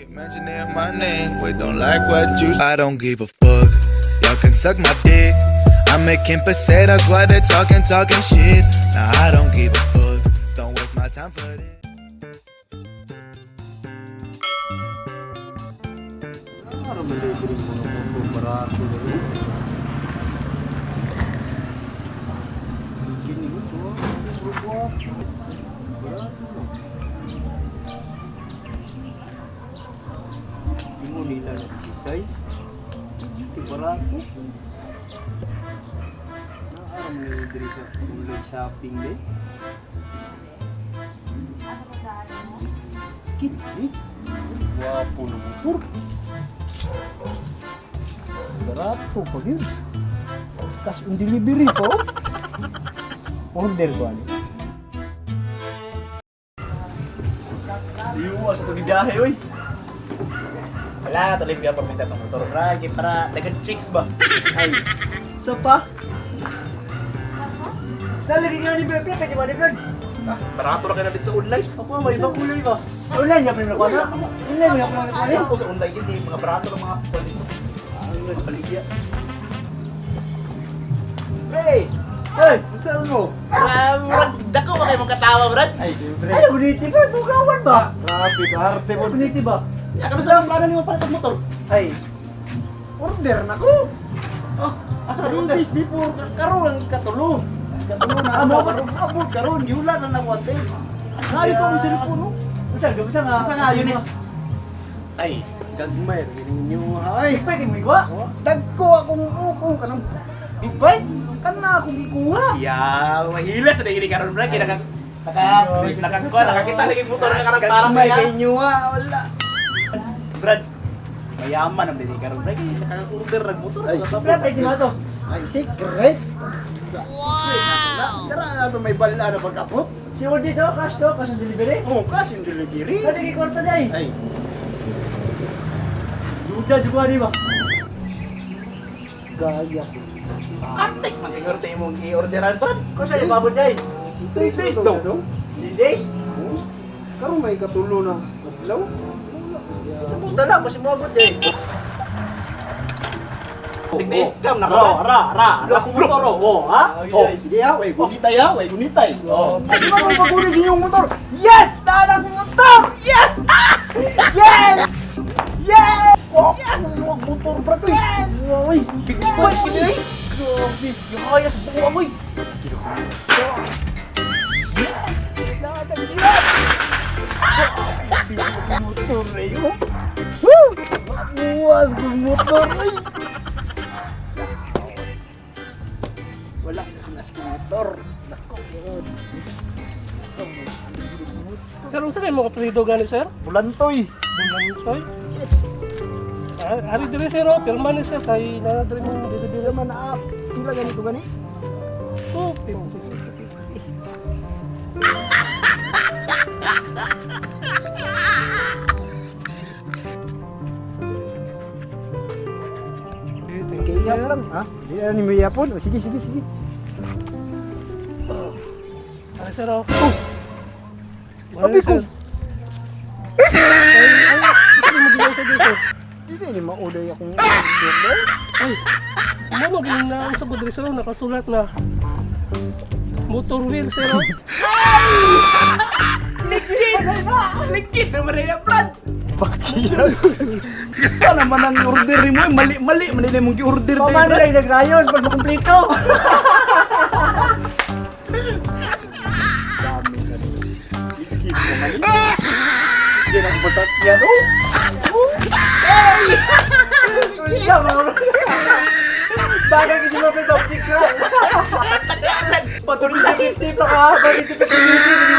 Keep mentioning my name, we don't like what you. I don't give a fuck. Y'all can suck my dick. I'm making pesetas while they're talking, talking shit. Now I don't give a fuck. Don't waste my time for this. Ano man libre yung mga motor barato na yun? Kini ko to, ah. Barato no. Imo nila na 16. Ito barato. Naaram na yung diri sa online shopping de. Kini, gwapo na motor. Barato pa yun. Cash on delivery po. Order ba ni? Iwa sa tugigahe, oy. Wala, tuloy biya paminta ng motor. Brad, kay para dagan chicks ba? Ay. So pa? Lalagay nga ni Bebe, kanya ba ni Bebe? Ah, barato ra ka na dito sa online. Ako, may ibang kulay ba? Online niya pa yung nakuha na? Online niya pa yung nakuha na? Ako sa online hindi mga barato ng mga motor dito. Ah, nga, paligya. Hey! Ay, saan mo? Ah, murag dako ba kayo magkatawa, Brad? Ay, siyempre. Ay, boniti ba? Bugawan ba? Grabe ka, arte mo. Boniti ba? Ya kada sa plano nimo para tag motor. Ay, order na ko. Oh, asa ka Two order? days before, karon lang ikatulo. Ikatulo na. Ah, mo ba? Abot karon, giula na lang one text. Narito ang cellphone, no? Usa, usa nga. Asa nga unit? Ay, Gagmay, ninyo, ay. Pwede mo igwa? Dagko akong uko, kanang big bike. Kana akong gikuha. ya, mahila sa dili karon, Brad. Kaya naka naka naka nakakita lagi motor ka karon para Gagmay sa kay inyo, ha. Wala. Brad. Mayaman ang dili karon, Brad. Kaya naka-order nag motor. Ay, Brad, pwede mo to. Ay, secret. Wow! Tara na to may bala na pag-abot. Si Woody to, cash to, cash on delivery. Oh, cash on delivery. Pwede kay kwarta na eh. Ay, Duda, juga di ba? gaya ko. Antik man siguro tayo mong i-orderan, Brad. Kung saan ibabot na eh. 2 days daw. 3 days? Oh, karon may katulo na adlaw. Puta lang, mas muagot eh. Sige, scam na Ra, ka. ra, ra, ra kung motor oh. Oh, ha? Ah, Oh, guys. sige ha, way gunitay ha, way gunitay. Oh. Ay, di ba kung paguni sa inyong motor? Yes! Daan akong motor! Yes! Yes! Yes! Oh, yes! Motor bro to. Uy, Big bike ni eh. Grabe, yung kaya sa buwa mo eh. Motor eh. oh. Woo! Buwas kong motor ay. Wala na sinas kong motor. Nako, yun. Sir, unsa kay mo kapelido gani sir? Bulantoy. Bulantoy. Ah, ari diri sir, oh, pirma ni sir kay naa diri mo delivery. Pila man na up. Pila ganito gani? 250 sir. Okay, thank you, Kaya sir. lang, ha? Di na ni mo yapon. O, sige, sige, sige. Ari sir, oh. Oh. Abi ko. Sir. Ay, ay, ito mo ginawa sa dito. Di na ni mauday akong order daw. Ay, mo mo na sa diri sir, oh, nakasulat na motor wheel sir. Oh. Ligid! Ligid naman rin yan, Brad! Pakiyas. Isa naman ang order mo, eh. Mali-mali, mali na mong gi-order tayo, Paano Brad. lang nagrayon pag makumplito? Dami na rin. Ligid naman. Hindi na akong masakyan. Oh! Siya, mga bro. Bagay kasi mga pito, optic ka. Patuloy na 50 pa ka, bagay ito 50,